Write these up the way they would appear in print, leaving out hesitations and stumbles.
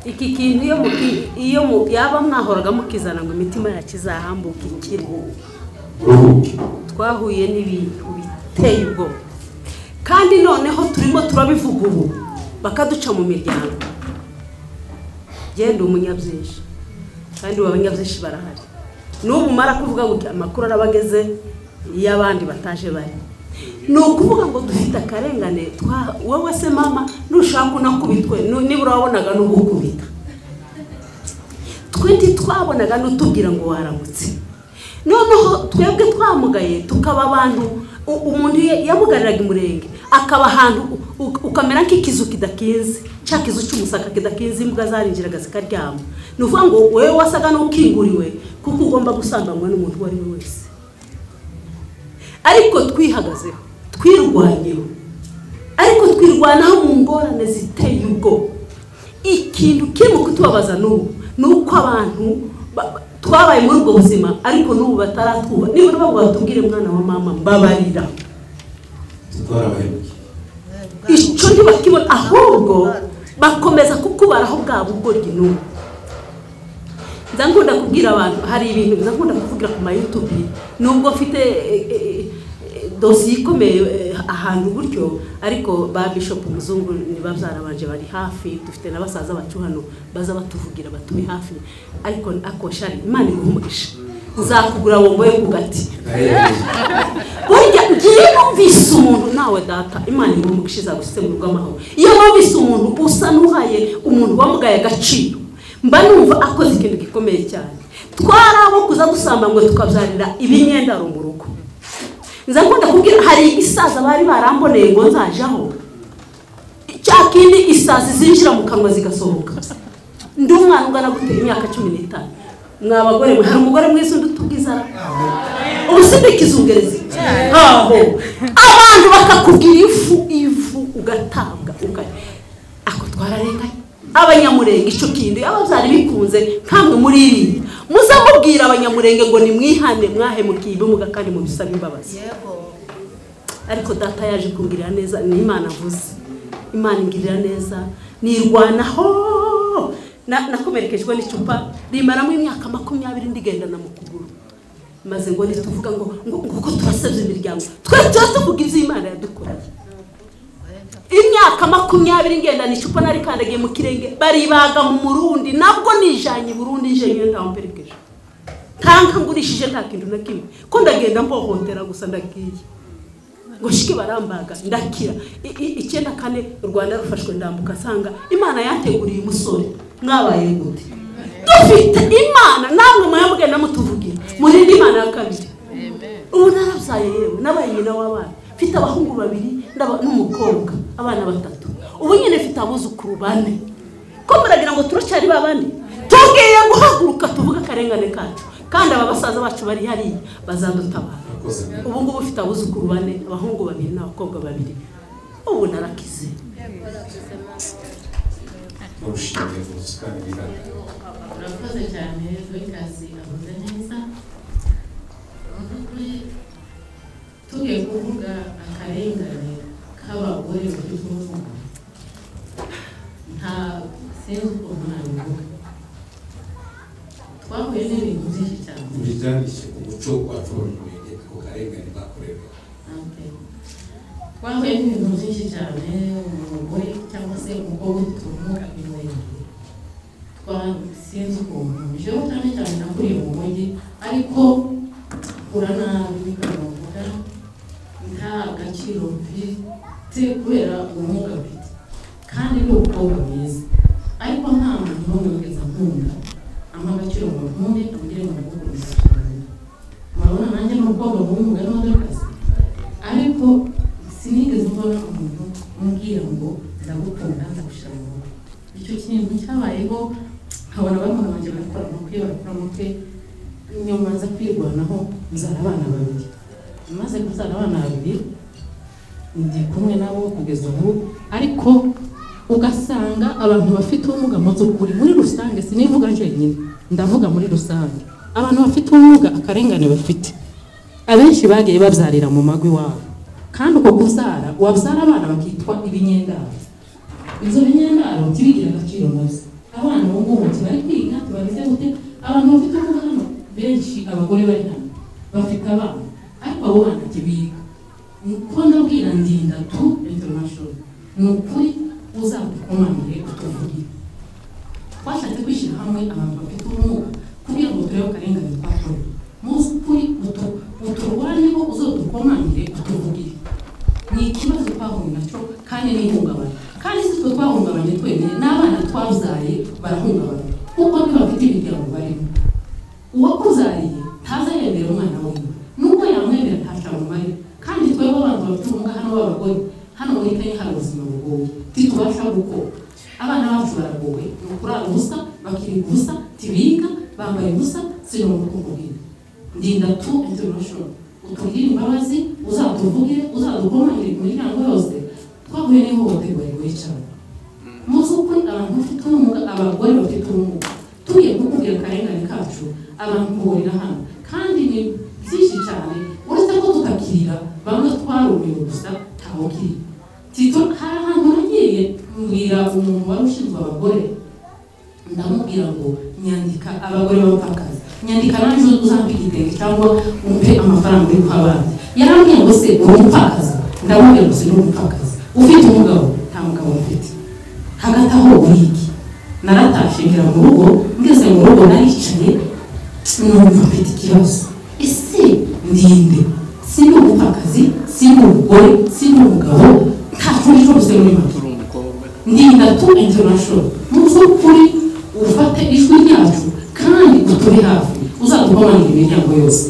Iki kintu iyo yaba mwahoraga mukizana ngo imitima yacu izahambuka ikire. Twahuye n'ibintu biteye ubwoba, kandi noneho turimo turabivuga ubu bakaduca mu miryango. Genda umunyabyinshi, kandi abanyabyinshi barahari. N'ubu mara kuvuga ngo amakuru arabageze y'abandi bataje bari. Ni ukuvuga ngo dufite akarengane. Wowe se mama nushaka unakubitwe, nibura wabonaga n'ugukubita. Twe ntitwabonaga n'utubwira ngo waramutse. Noneho twebwe twamugaye tukaba abantu, umuntu yamugariraga umurenge akaba ahantu ukamera nk'ikizu kidakinze, cya kizu cy'umusaka kidakinze, imbwa zarinjiraga zikaryama. Ni ukuvuga ngo wowe wasaga n'ukinguriwe kuko ugomba gusambanywa n'umuntu uwo ari we wese. Ariko twihagazeho, twirwanyeho, ariko twirwanaho mu ngorane ziteye ubwoba. Ikintu kirimo kutubabaza n'ubu ni uko abantu twabaye muri ubwo buzima, ariko n'ubu bataratuba. Nibura bavuga batubwire mwana wa mama mbabarira, icyo ntibakibona, ahubwo bakomeza kukubaraho bwa bugoryi n'ubu. Nza nkunda kubwira abantu, hari ibintu nza nkunda kuvugira ku ma YouTube, nubwo mfite dosiye ikomeye ahantu gutyo, ariko ba Bishop Muzungu ni babyara banje bari hafi, dufite na basaza bacu hano baza batuvugira baturi hafi. Ariko akoshari Imana iguhe umugisha, nzakugura womboye ku gati. Burya ngiye numvise umuntu nawe data, Imana iguhe umugisha izagushyitse mu rugo amahoro. Iyo numvise umuntu usa n'uhaye umuntu wamugaye agaciro, mba numva akoze ikintu gikomeye cyane. Twari abo kuza gusamba ngo tukabyarira ibinyendaro mu rugo. Nza nkunda kubwira, hari isaza bari baramboneye ngo nzajaho, cya kindi isazi zinjira mu kanwa zigasohoka. Ndi umwana ungana gute imyaka 15. Mwa bagore mwe, hari umugore mwiza undi utubwizara ubu sindikizungereza aho abantu bakakubwira ifu ivu ugatabwa ukari ako. Twararenganye abanyamurenge, icyo kindi ababyari bikunze nkamwe muri iri muzamubwira abanyamurenge ngo nimwihane mwahemukiye ibimuga kandi mubisaba imbabazi. Ariko data yaje kungirira neza, ni Imana avuze, Imana ingirira neza, nirwanaho. Nakomerekejwe n'icupa rimaramo imyaka 20 ndigendana mu kuguru, maze ngo nituvuga ngo ngo turasabye imiryango, twe tuvuga iby'Imana yadukoreye. Imyaka 20 ngendana icupa narikandagiye mu kirenge, baribaga mu Murundi, nabwo nijanye Burundi nje ngenda mperekeje, ntanka ngurishije nta kintu na kimwe, ko ndagenda mbohotera gusa ndagiye ngo shike barambaga ndakira. 94 u Rwanda rufashwe ndambuka sanga Imana yateguriye umusore. Mwabaye gute? Dufite Imana namwe mwamugenda mutuvugira muri Imana ya kabiri. Ubu narabyaye yewe, nabaye nyina w'abana, mfite abahungu babiri n'umukobwa, abana batatu. Ubu nyine mfite abuzukuru bane. Ko muragira ngo turacyari babane? Tugiye guhaguruka tuvuga akarengane kacu, kandi aba basaza bacu bari hariya bazadutabara. Ubu ngubu mfite abuzukuru bane, abahungu babiri n'abakobwa babiri. Ubu narakize. Urakoze cyane Dorcas, avuze neza. Tugiye kuvuga akarengane k'abagore bafite ubumuga, nta sinzi ukuntu nabivuga. Twahuye n'ibintu byinshi cyane bijyanishe ku muco wacu w'umurenge, ako karengane bakorerwa. Twahuye n'ibintu byinshi cyane, umugore cyangwa se umukobwa ufite ubumuga bw'umurenge, sinzi ukuntu jewe cyane cyane nakuriye mu mujyi, ariko nkura nabi niko navuga, nta gaciro mfite kubera ubumuga mfite, kandi ni umukobwa mwiza, ariko nta muntu n'umwe wigeze ankunda ampa agaciro ngo nkunde ambwire ngo ndagukunda cyane. Murabona nanjye ni umukobwa mubi mugari wa Dorcas, ariko sinigeze mbona umuntu umbwira ngo ndagukunda ndagushyira mu rugo. Icyo kintu cyabayeho, nkabona barumuna banjye barakora amakwe, barakora amakwe, nyuma nza kwirwanaho nzara abana babiri. Maze kubyara abana babiri ndi kumwe nabo kugeza ubu, ariko ugasanga abantu bafite ubumuga mu by'ukuri muri rusange, sinivuga njyenyine, ndavuga muri rusange, abantu bafite ubumuga akarengane bafite, abenshi bagiye babyarira mu mago iwabo, kandi uko kubyara wabyara abana bakitwa ibinyendaro. Ibyo binyendaro ntibigira agaciro nabyo, abana ubu ntibari kwiga tubameze gute abantu bafite ubumuga hano benshi abagore bari hano bafite abana ariko abo bana ntibiga niko ndabwira Ndinda tu International ni ukuri uzadukomangire utuvugire twashatse kwishyira hamwe abantu bafite ubumuga kugira ngo turebe akarengane twakorewe muzi ukuri uturwaneho uzodukomangire utuvugire ni ikibazo twahuye nacyo kandi ni ihungabana kandi si twe twahungabanye twenyine n'abana twabyaye barahungabana kuko ntibafite imiryango barimo uwakuzariye ntaza yemera umwana wiwe nubwo yamwemera ntaca amumarira kandi twebwe abantu bafite ubumuga hano b'abagore hano muri Kenya hari ubuzima bugoye ntitubasha gukora abana bacu baragowe ni ukurara ubusa bakiri ubusa tibiga bambaye ubusa sinumva uko nkubwira Ndinda tu International utugire imbabazi uzatuvugire uzadukomangire ku miryango yose twahuye n'ihohoterwa rigoye cyane muzi ukuri abantu bafite ubumuga abagore bafite ubumuga tugiye kukubwira akarengane kacu abantu bahurira hano kandi ni byinshi cyane uretse ko tutakirira bamwe twarumiwe gusa ntawukirira tito hari ahantu nagiye mbwira umuntu wari ushinzwe abagore ndamubwira ngo nyandika abagore b'abapfakazi nyandika nanjye uzampe igitenge cyangwa umpe amafaranga uri guha abandi yarambwiye ngo se uri umupfakazi ndamubwira ngo sindi umupfakazi ufite umugabo nta mugabo mfite hagati aho uriki naratashe ngera mu rugo ngeze mu rugo naricaye numva mfite ikibazo ese ndinde sindi umupfakazi sindi umugore sindi umugabo nta kundi cyose muri make Ndinda tu International mu by'ukuri ufate ijwi ryacu kandi utube hafi uzadukomangira imiryango yose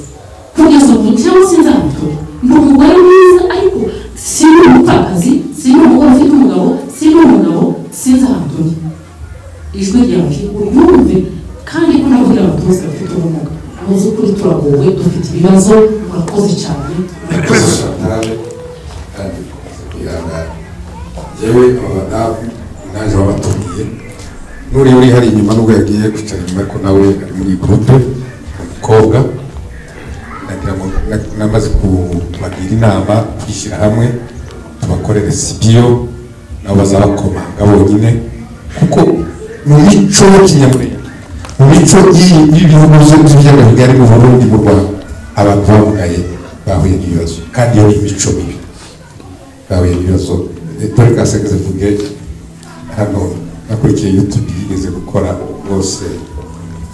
kugeza ubu cyangwa sinzamutora ndi umugore mwiza ariko sindi umupfakazi sindi umugore ufite umugabo sindi umugabo sinzi ahantu ndi ijwi ryacu uryumve kandi ko navugira abantu bose bafite ubumuga mu by'ukuri turagowe dufite ibibazo murakoze cyane kandi kwihangana yewe abadamu naje babatumiye nuri uri hari inyuma nubwo yagiye kwicara inyuma ariko nawe ari muri groupe umukobwa nagira ngo namaze kubagira inama kwishyira hamwe tubakorere sibiyo nabo bazabakomanga bonyine kuko mu mico y'ikinyamurenge mu mico y'ibihugu by'ibiyaga bigari mu Burundi mu Rwanda abantu bamugaye bahuye n'ibibazo kandi iyo ni imico mibi bahuye n'ibibazo dore kasegeze mvuge hano nakurikiye YouTube yigeze gukora rwose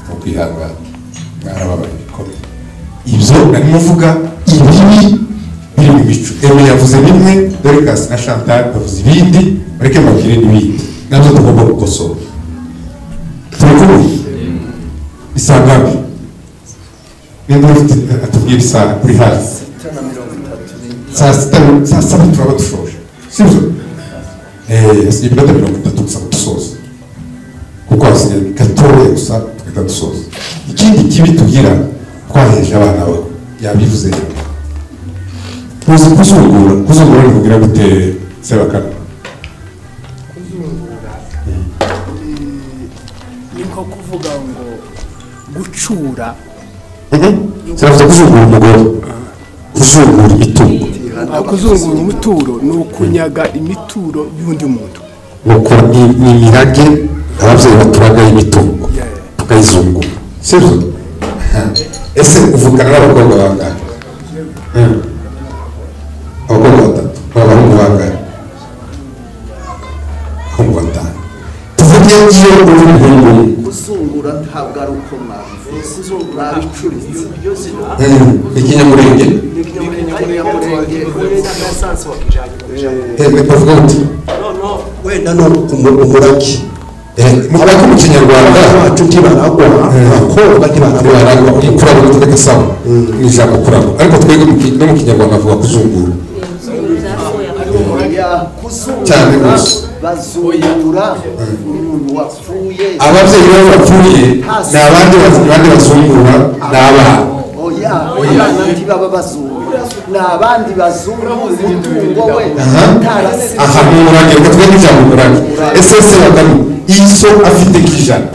mu kwihangana mwarababaye bikomeye ibyo narimo mvuga ibibi biri mu mico Eme yavuze bimwe Dorcas na Chantal bavuze ibindi bareke mbabwire n'ibindi nabyo tugomba gukosora turi kumwe isangabi nimba ufite atubwira isaha kuri hafi saa 6:07 turaba dushoje sibyo hasigaye iminota 30 gusa dusoza kuko hasigaye gatoya gusa tugahita dusoza ikindi kibi tugira twaheje abana bawe yabivuze tuzi kuzungura kuzungura ni kugira gute Sebakana kuzungura ni nko kuvuga ngo gucura siravuze kuzungura umugore kuzungura imitungo kuzungura umuturo ni ukunyaga imituro y'undi muntu ni imirage ababyeyi baturaga imitungo tukayizungura sibyo ese uvukana n'abakobwa bangahe abakobwa batatu n'abahungu bangahe abahungu batanu tuvuge iyo uri umuhungu umwe kuzungura ntabwo ari uko mwabivuze mwabicuritse ikinyamurenge bavuga uti wenda ni umurage murage mu kinyarwanda wacu ntibaragwa abakobwa ntibaragwa kuragwa tuvuge sawa ni ijambo kuragwa ariko twebwe no mu kinyarwanda bavuga kuzungura cyane rwose bazungura umuntu wapfuye ababyeyi babo bapfuye ni abandi bazungura ni abana oya abana ntibaba bazungura ni abandi bazungura umutungo we aha ni umurage reka tuvuge nk'ijambo umurage ese se bakame iso afite nk'ijana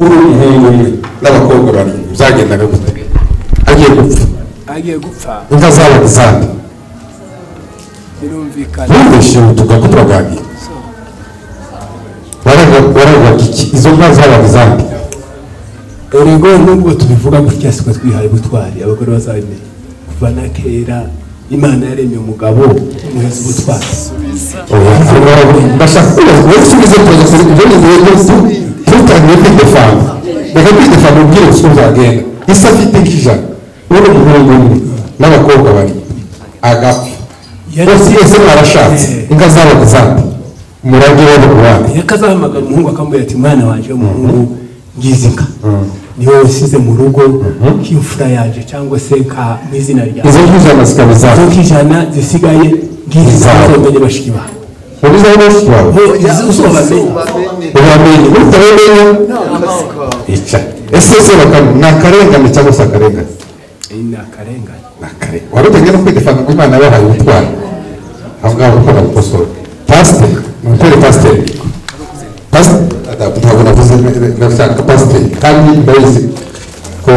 uri umuhungu umwe n'abakobwa barindwi byagendaga gute agiye gupfa agiye gupfa inka zabo izande birumvikana bumvise utuga ko turaganira Baragwaga iki? Izo nka zabaga izande? Erego nubwo tubivuga gutya siko twihaye ubutwari, abagore bazabimenya. Kuva na kera Imana yaremye umugabo imuheza ubutwari. Ndashaka kubaza wowe usubize ibyo ni ibyo tutangiye kwidefanda. Reka kwidefanda ubwire uko bizagenda. Isi afite nk'ijana, uri umuhungu umwe n'abakobwa babiri agapfa. Bose mwese mwarashatse, inka zabaga izande, umurage wabaga uwande. Yakazahamagara umuhungu akamubwira ati mwana wanjye w'umuhungu ngize inka, ni wowe usize mu rugo nk'imfura yanjye cyangwa se nka mu izina ryawe. Izo nk'ijana zikaba izawe. Izo nk'ijana zisigaye ngize uzamenye bashiki bawe. Ubizaho bashiki bawe? Uzobamenye. Ubamenye, utabamenye ica. Ese se ni akarengane cyangwa se akarengane? Ni akarengane. Ni akarengane. Wari utangiye no kwidefanda ngo Imana yabahaye ubutwari. Aho ngaho ukora gukosora. Pasiteri, umutere pasiteri. Ntabwo navuze ndashaka pasiteri kandi ndabizi ko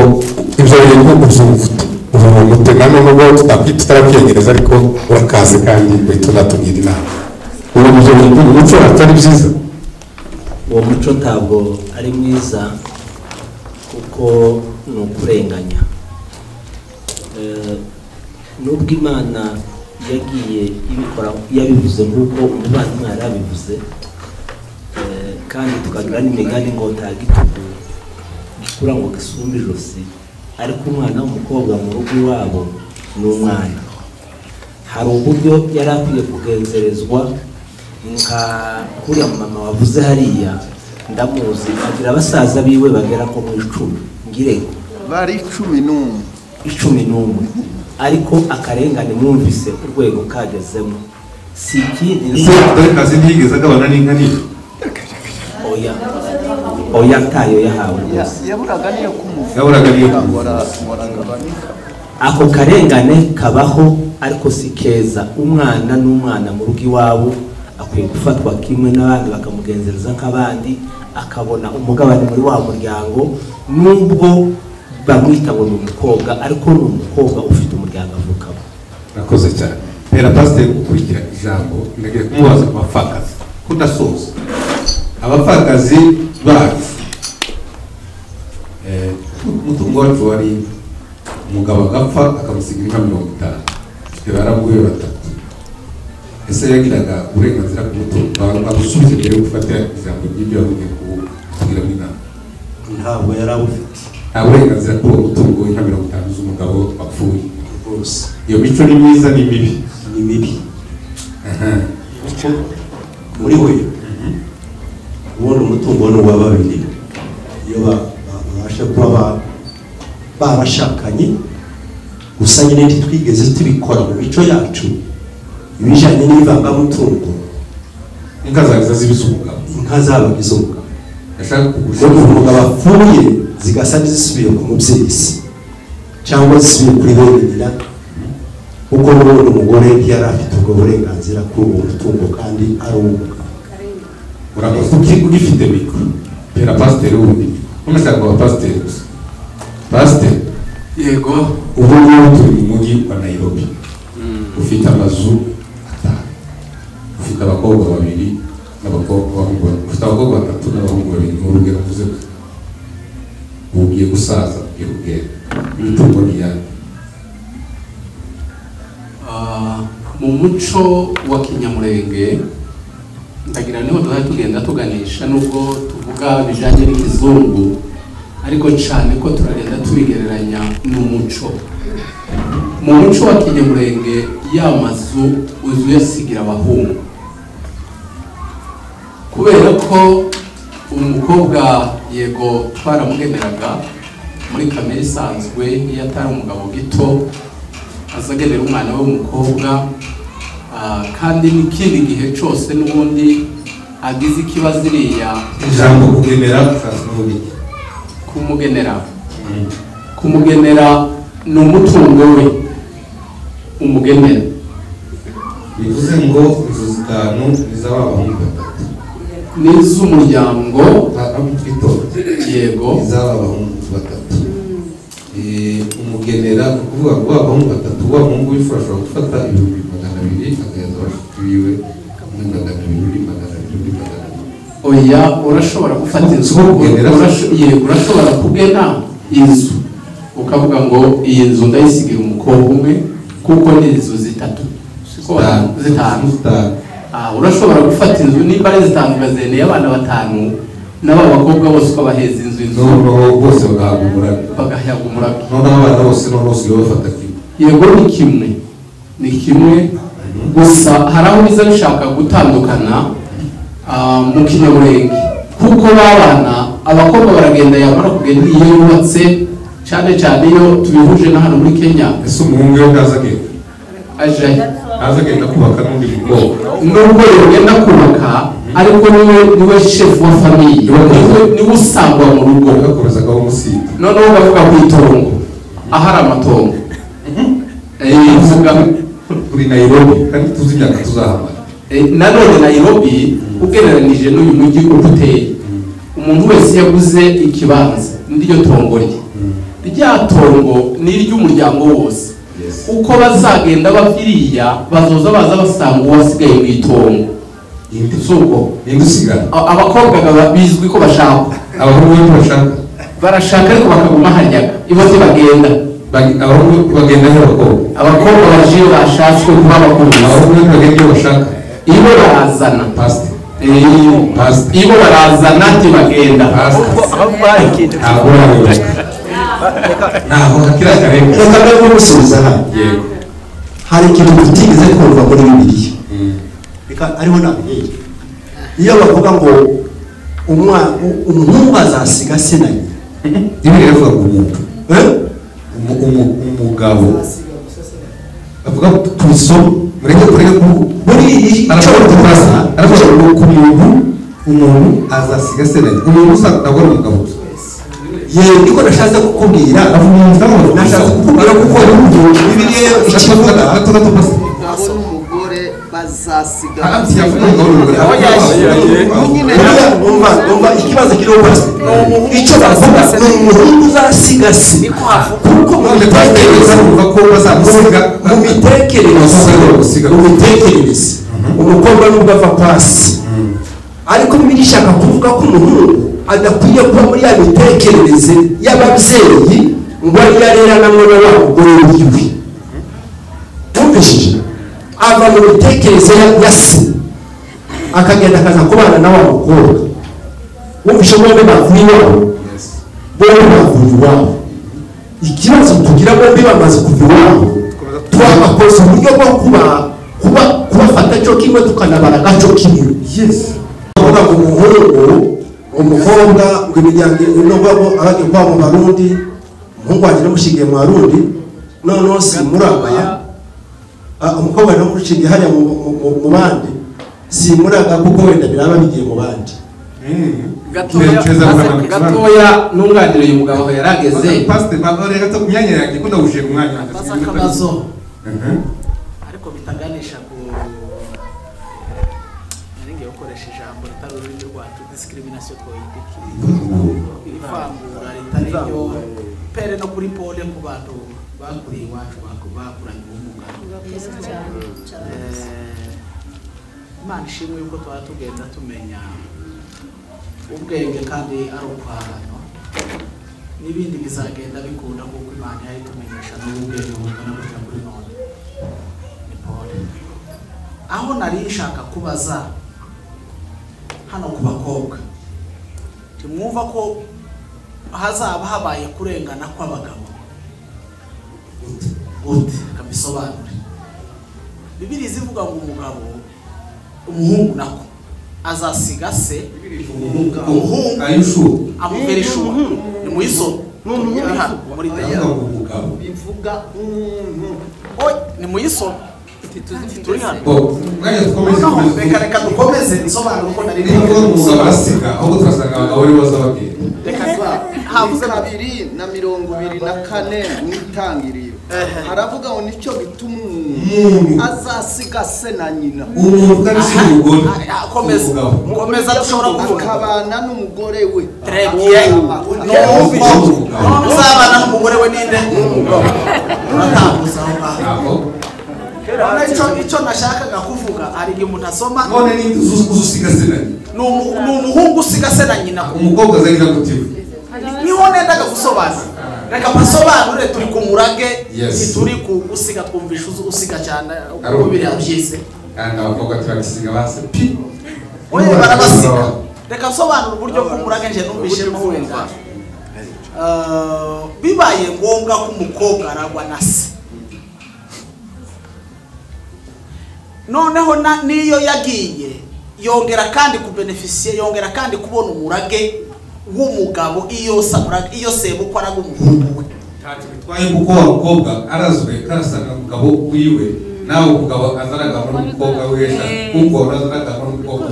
ibyo bintu ubyumva ute na none ubwo tutarabyegereza ariko urakaze kandi uhita unatubwira inama. Ubu ibyo bintu mu muco atari byiza. Uwo muco ntabwo ari mwiza kuko ni ukurenganya. Nubwo Imana yagiye ibikora yabivuze nk'uko umuvandimwe yarabivuze, kandi tukagira n'imigani ngo nta gitugu gikura ngo gisumbe ijosi, ariko umwana w'umukobwa mu rugo iwabo ni umwana. Hari uburyo yari akwiye kugenzerezwa, nka kuriya mama wavuze hariya ndamuzi agira abasaza biwe bagera ko mu 10 ngirego bari 11 11, ariko akarengane mwumvise urwego kagezemo. Si ikindi se kazi ntiyigeze agabana n'inka nini. Oya oya tayo yahawe rwose, yaburaga niyo kumuvuga, yaburaga niyo kumuvuga. Ako karengane kabaho ariko si keza. Umwana n'umwana mu rugo iwabo akwiye gufatwa kimwe n'abandi bakamugenzereza nk'abandi, akabona umugabane muri wa muryango, nubwo bamwita ngo ni umukobwa ariko ni umukobwa ufite umuryango avukamo. Nakoze cyane. Pera pasiteri gukurikira ijambo ndagiye kumubaza ku bapfakazi kudasoza. Abapfakazi bacu umutungo wacu wari umugabo agapfa akamusigira inka 50, ifite baramuwe batatu. Ese yagiraga uburenganzira ku mutungo? Bagusubize mbere yo gufata ijambo ry'ibyo yavugiye kugiramo inama. Ntabwo yari abufite, nta burenganzira kuri uwo mutungo w'inka 50 z'umugabo wapfuye rwose. Iyo mico ni myiza ni mibi? Ni mibi. Muri we ubundi umutungo ni uwa babiri, iyo babasha kuba barashakanye. Gusa nyine ntitwigeze tubikora mu mico yacu ibijyanye n'ivangamutungo. Inka zabaga z'umugabo, inka zabaga iz'umugabo. Yashaka kugurisha umugabo apfuye zigasa n'izisubiye ku mubyeyi se cyangwa zisubiye kuri bene nyina, kuko n'ubundi umugore yari afite ubwo burenganzira kuri uwo mutungo kandi ari uw'umugabo. Urakoze. Ugifite mikoro pera pasiteri wundi ntunashaka kuba pasiteri gusa. Pasiteri, yego, ubu ngubu turi mu mujyi wa Nairobi, ufite amazu 5, ufite abakobwa 2 n'abakobwa ufite abakobwa 3 n'abahungu 2, ni urugero mvuze gusa. Ubu ugiye gusaza, ugiye kugenda, imitungo ni iyanyu. Mu muco wa Kinyamurenge ndagira niho duhora tugenda tuganisha, nubwo tuvuga bijanye n'ikizungu ariko cyane ko turagenda tubigereranya n'umuco. Mu muco wa Kinyamurenge ya mazu uzuyasigira abahungu, kubera ko umukobwa yego twaramugeneraga muri kamere isanzwe, iyo atari umugabo gito azagenera umwana we w'umukobwa, kandi n'ikindi gihe cyose n'ubundi agize ikibazo iriya ijambo kugenera kumugenera kumugenera ni umutungo we umugenera, bivuze ngo inzu 5 ni iz'abahungu 3 n'iz'umuryango yego iz'abahungu 3. Umugenera ni ukuvuga ngo abahungu 3, wa muhungu w'imfura ashobora gufata 200,000 agahereza bashiki biwe, undi 200, undi 200, undi 200. Oya, urashobora gufata inzu, yego urashobora kugena inzu ukavuga ngo iyi nzu ndayisigira umukobwa umwe kuko ni inzu zitatu zitanu. Urashobora gufata inzu nimba ari zitanu ugazeneye abana batanu n'aba bakobwa bose ukabaheza inzu bose bagahabwa umurage, bagahabwa umurage. Noneho abana bose noneho usigaye bafata kimwe. Yego ni kimwe, ni kimwe gusa hari aho biza bishaka gutandukana mu Kinyamurenge kuko babana abakobwa baragenda yamara kugenda iyo yubatse cyane cyane iyo tubihuje na hano muri Kenya. Ese umuhungu we ntaza agenda? Aje ntaza agenda kubaka n'undi mukobwa? Nubwo yogenda kubaka ariko niwe chef wa famille, niwe usangwa mu rugo, agakomeza akaba umusinzi. Noneho bavuga ku itongo ahari amatongo turi Nairobi kandi tuzi imyaka tuzahamara. Nanone Nairobi ugereranije n'uyu mujyi uko uteye, umuntu wese yaguze ikibanza n'iryo tongo rye, rya tongo ni iry'umuryango wose. Uko bazagenda baviriya bazoza baza basanga uwasigaye mu itongo. Suko abakobwa bizwi ko bashaka, abahungu bashaka, barashaka ariko bakaguma haryaga ibo bagenda abahungu bagenda n'abakobwa, abakobwa baje bashatswe kuba abakunzi, abahungu bagenda iyo bashaka ibo barazana ibo barazana ntibagenda. Reka mbere gusubiza hano, hari ikintu tutigeze twumva muri Bibiliya, reka ariho nabiheye. Iyo bavuga ngo umuhungu azasiga se na nyina, Bibiliya ivuga ngo umuntu umugabo avuga tubisome mureke kureke muri iyi aravuga ngo ku muntu umuntu azasiga se na nyina. Umuntu usanga ntabwo ari umugabo gusa. Yego niko nashatse kukubwira, nashatse kukubwira kuko Bibiliya ikivuga n'umugore bazasiga. Umva ikibazo kiriho pastor, icyo bavuga ni umuhungu uzasiga se, kuko mu mitekerereze umukobwa nubwo ava pasi, ariko Bibiliya ishaka kuvuga ko umuhungu adakwiye kuba muri ya mitekerereze y'ababyeyi ngo ariyo arera na mwana wa mugore wiwe. Wumvishije? Ava mu mitekerereze ya se akagenda akaza kubana na wa mukobwa. Wumvise bombi bavuye iwabo, bombi bavuye iwabo. Ikibazo tugira bombi bamaze kuva iwabo, twagakoze uburyo bwo kubafata cyo kimwe tukanabara gaco kimwe. Bavuga ngo umuhungu umukobwa ngo imiryango nubwo abagiye kwa mu Barundi, umuhungu wanjye namushingiye mu Barundi, noneho simuraga umukobwa namushingiye hariya mu bandi, simuraga kuko wenda biraba bigiye mu bandi. Gatoya nunganira uyu mugabo aho yarageze. Pastor reka gato kumyanya yanjye ko ndawushije ku mwanya wanjye. Akabazo ariko bitaganisha ku naringiye gukoresha ijambo ritari ururimi rwacu, discrimination twoyita ivangura ritari ryo pere no kuri pole ku bantu bakuriye iwacu bakuranye ubumuga. Imana ishimwe yuko twaba tugenda tumenya ubwenge kandi ari ukwahano, n'ibindi bizagenda bikunda kuko Imana yayitumenyesha n'ubwenge bungana gutya kuri none. Ni pole. Aho nari nshaka kubaza hano ku bakobwa, timwumva ko hazaba habaye kurengana kw'abagabo gute? Kabisobanure. Bibiliya ivuga ngo umugabo umuhungu nako azasiga se umuhungu amubera ishuwa. Ni muyisome muri bivuga umuntu. Ni muyisome turi hano. Reka dukomeze nsobanura uko nari barasiga ahubwo turasanga abagabo aribo bazababwira. Reka havuze 2:24 mu itangiriro haravuga ngo nicyo bituma umuntu azasiga se na nyina. Umuntu kandi si umugore. Komeza dushobora kuvuga akabana n'umugore we. Très bien. Uzabana n'umugore we ninde? Umugabo. Uratambuza aho ngaho. Icyo nashakaga kuvuga hari igihe umuntu asoma none ni uzusiga se na nyina, ni umuhungu usiga se na nyina, umukobwa azagira gutiwe. Niho nendaga gusobanura, reka mpasobanure. Turi ku murage, turi ku gusiga, twumvisha usiga cyane uko biriya byise. Kandi abakobwa turagisiga base pi oye barabasiga. Reka nsobanure uburyo bw'umurage nje numvishemo wenda. Bibaye ngombwa ko umukobwa aragwa na se, noneho niyo yagiye yongera kandi kubenefisiye, yongera kandi kubona umurage w'umugabo iyo samurage iyo sebukwe araga umuhungu we. Ntacyo bitwaye kuko wa mukobwa arazwe karasanga umugabo wiwe, nawe umugabo azaragamo n'umukobwa we, kuko azaragamo n'umukobwa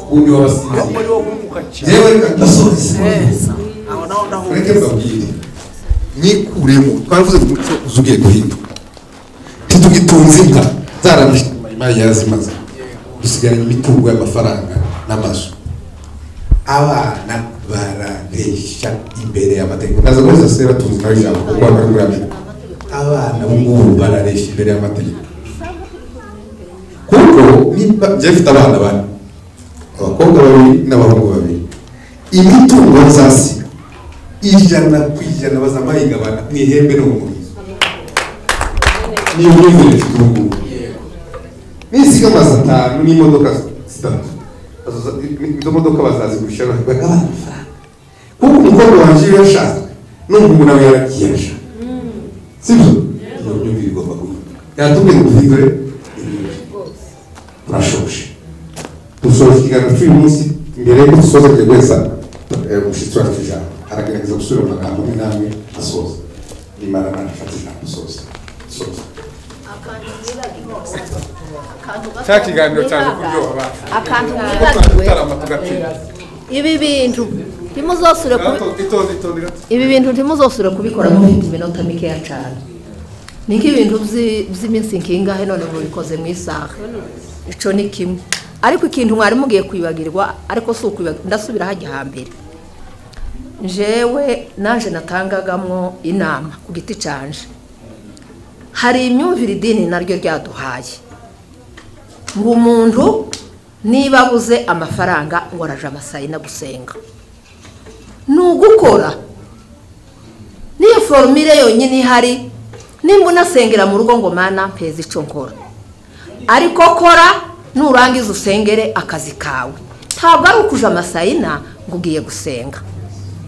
wundi w'abasinzi. Yewe reka dusoze, reka mbabwire mwikuremo. Twaravuze umuco uzugiye guhinduka, ntitugitunze inka zaramishe imari yarazimaze, dusigaranye imitungo y'amafaranga n'amazu. Abana barareshya imbere y'amategeko. Ndaza guheza se batunze nawe ijambo kuko bari muri Amerika. Abana b'ubu barareshya imbere y'amategeko, kuko nimba njye mfite abana bane, abakobwa babiri n'abahungu babiri, imitungo nzasiga 100% bazamayigabana mu ihembe no mu murizo. Niyo myumvire mfite ubu ngubu. Nisiga amazu 5 n'imodoka 3, izo modoka bazazigurisha bagabana amafaranga, kuko umukobwa wanjye iyo yashatse n'umuhungu nawe yaragiye yashaka, sibyo? Iyo myumvire igomba guhinduka. Yatubwiye ngo duhindure imyumvire. Turashoje, dusoje ikiganiro cy'uyu munsi. Mbere y'uko dusoza tugiye guheza umushyitsi wacu ijambo, aragerageza gusubira mu magambo amwe n'amwe asoza. Nimara nafata ijambo soza soza. Cya kiganiro cyaje kuryoha. Akantu mwibagiwe, ibi bintu ntimuzosure ibi bintu ntimuzosure kubikora mufite iminota mikeya cyane. Ni nk'ibintu by'iminsi nkingahe none mubikoze mu isaha. Ico ni kimwe. Ariko ikintu mwari mugiye kwibagirwa, ariko si ukwibagirwa, ndasubira hajya hambere. Jewe naje natangagamwo inama ku giti canje. Hari imyumvire idini naryo ryaduhaye, ngo umuntu niba abuze amafaranga ngo araje amasayina gusenga. Ni ugukora, niyo formule yonyine ihari. Nimba unasengera mu rugo ngo mana mpeze icyo nkora, ariko kora nurangiza usengere akazi kawe. Ntabwo ari ukuja amasayina ngo ugiye gusenga.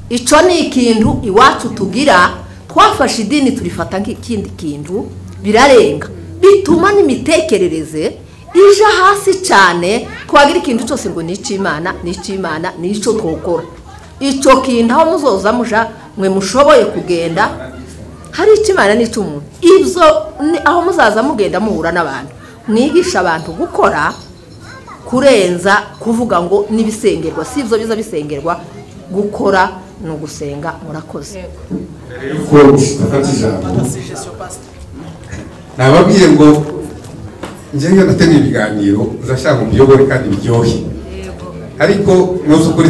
Icyo ni ikintu iwacu tugira, twafashe idini turifata nk'ikindi kintu, birarenga bituma n'imitekerereze ija hasi cyane. Twagira ikintu cyose ngo ni icy'Imana, ni icy'Imana, ni icyo twokora. Icyo kintu aho muzoza muja mwe mushoboye kugenda, hari icy'Imana n'icy'umuntu. Ibyo aho muzaza mugenda muhura n'abantu, mwigisha abantu gukora kurenza kuvuga ngo nibisengerwa. Si ibyo biza bisengerwa, gukora ni ugusenga. Murakoze. Nababwiye ngo njyewe nateguye ibiganiro nzashaka mbiyobore kandi biryohe, ariko mu by'ukuri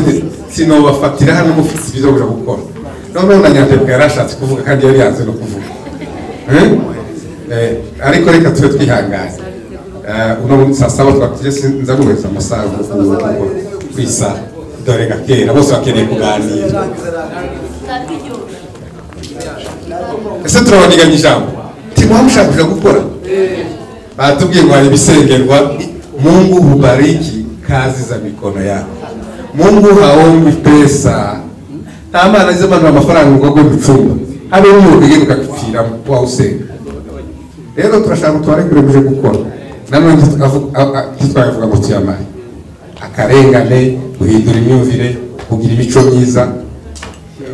sinobafatira hano mufite ibyo kuja gukora. Noneho na Nyandebwa yarashatse kuvuga kandi yari yanze no kuvuga, ariko reka tube twihanganye. Uno saa saba twakije nza guheza amasaha ku isaha, dore gakera bose bakeneye kuganira. Ese turabaniganya ijambo timuha mushaka kuja gukora? Batubwiye ngo hari ibisengerwa. Mungu hubariki kazi za mikono yako. Mungu haombi pesa. Nta mana izamanura amafaranga ngo agwe mu cyumba, habe n'umuriro ukagipfira wawusenga. Rero turashaka tubarekure muje gukora. Nanone ntitwavuga ngo tuyamare. Akarengane, guhindura imyumvire, kugira imico myiza.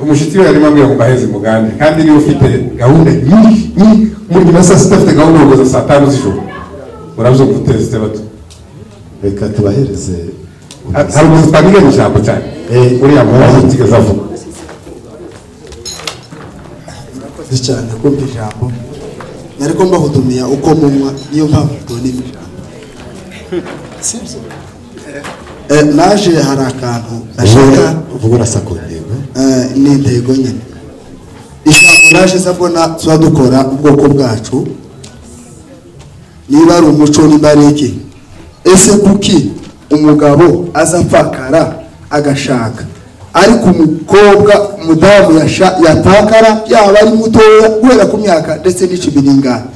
Umushyitsi we yarimo ambwira ngo mbaheze mugande, kandi niba ufite gahunda nyinshi muri nyuma saa sita afite gahunda yo kugeza saa 5 z'ijoro, murabyumva uteze bato. Reka tubahereze. Hari umuntu twabiganye ijambo cyane uriya muhungu utigeze avuga. Murakoze cyane kumva ijambo. Nari ko mbahudumiya uko munywa, niyo mpamvu tubona ijambo. Sibyo? Naje hari akantu nashaka uvuga urasa ku ntego. Ni intego nyine. Ijambo naje mbona tuba dukora ubwoko bwacu, Niba ari umuco niba ari iki, ese kuki umugabo aza apfakara agashaka, ariko umukobwa umudamu yapfakara yaba ari mutoya guhera ku myaka ndetse n'icumi n'ingana